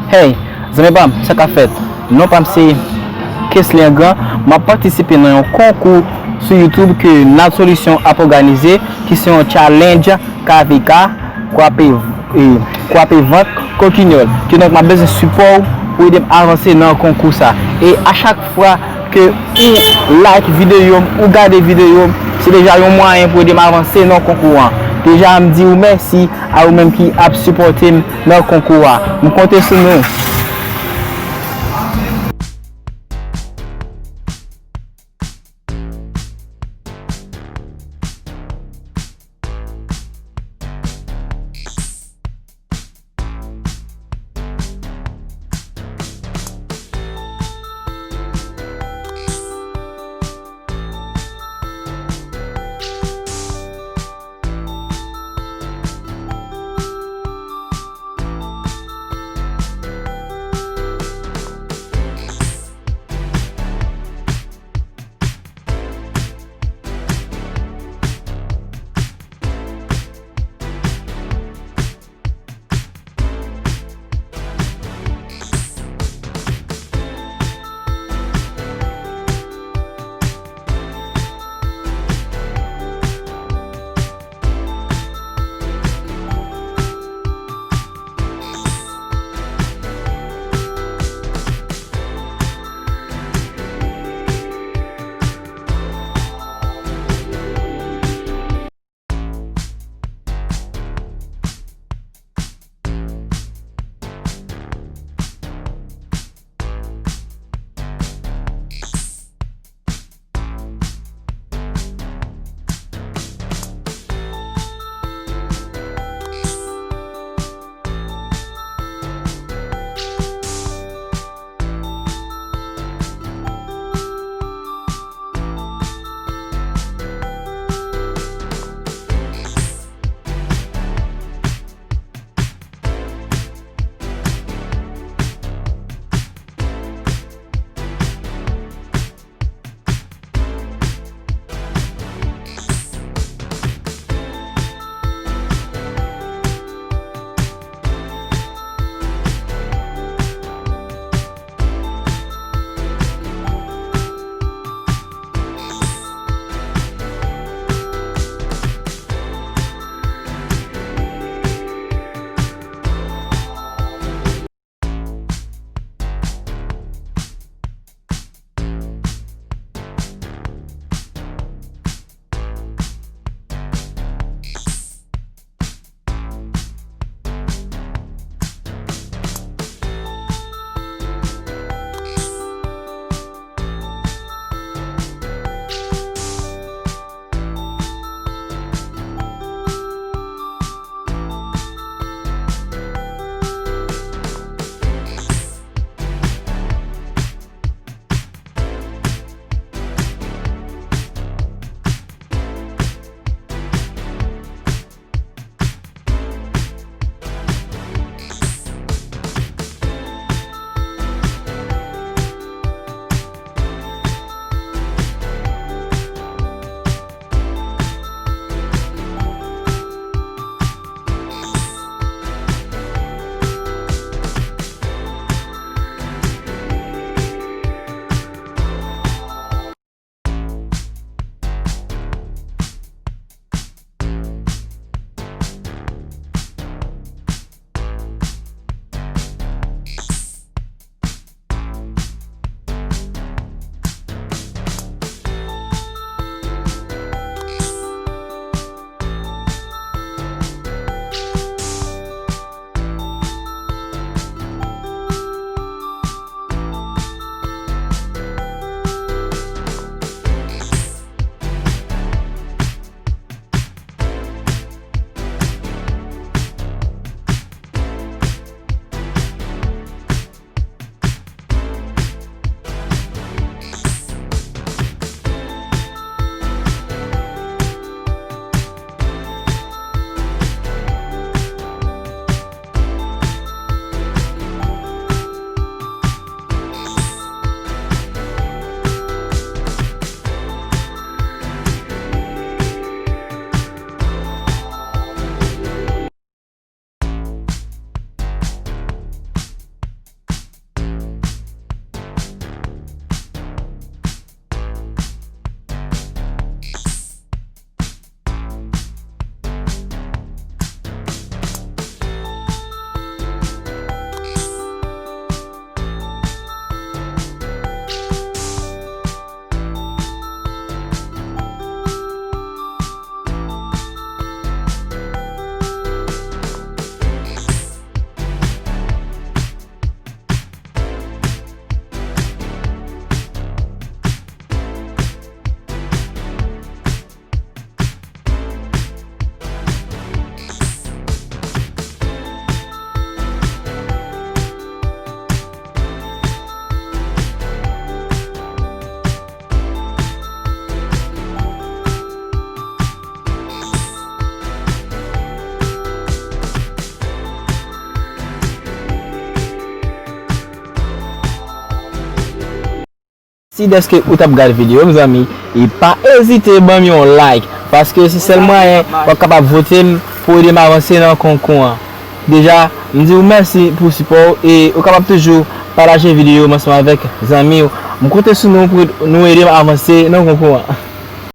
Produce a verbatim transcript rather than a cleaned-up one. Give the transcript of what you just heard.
Hey, zanmi pa m, sa k ap fèt? Non pa m se Kesley Grand. M ap patisipe nan yon konkou sou YouTube ke Nat Solution ap òganize, ki se yon challenge K V K, kwape, e, kwape vant kokinyòl. Kidonk, m ap bezwen sipò w pou ede m avanse nan konkou sa. E a chak fwa ke ou like videyo m, ou gade videyo m, se deja yon mwayen pou ede m avanse nan konkou an. Deja, m di w mèsi a ou menm ki ap sipòte m nan konkou a. M konte sou nou. Mèsi dèske ou t ap gade videyo, mezanmi. E pa ezite ban m yon like, paske se sèl mwayen w ap kapab vote m pou ede m avanse nan konkou an. Deja, m di w mèsi pou sipò w e ou kapab toujou pataje videyo m ansanm avèk zanmi w. M konte sou nou pou nou ede m avanse nan konkou an.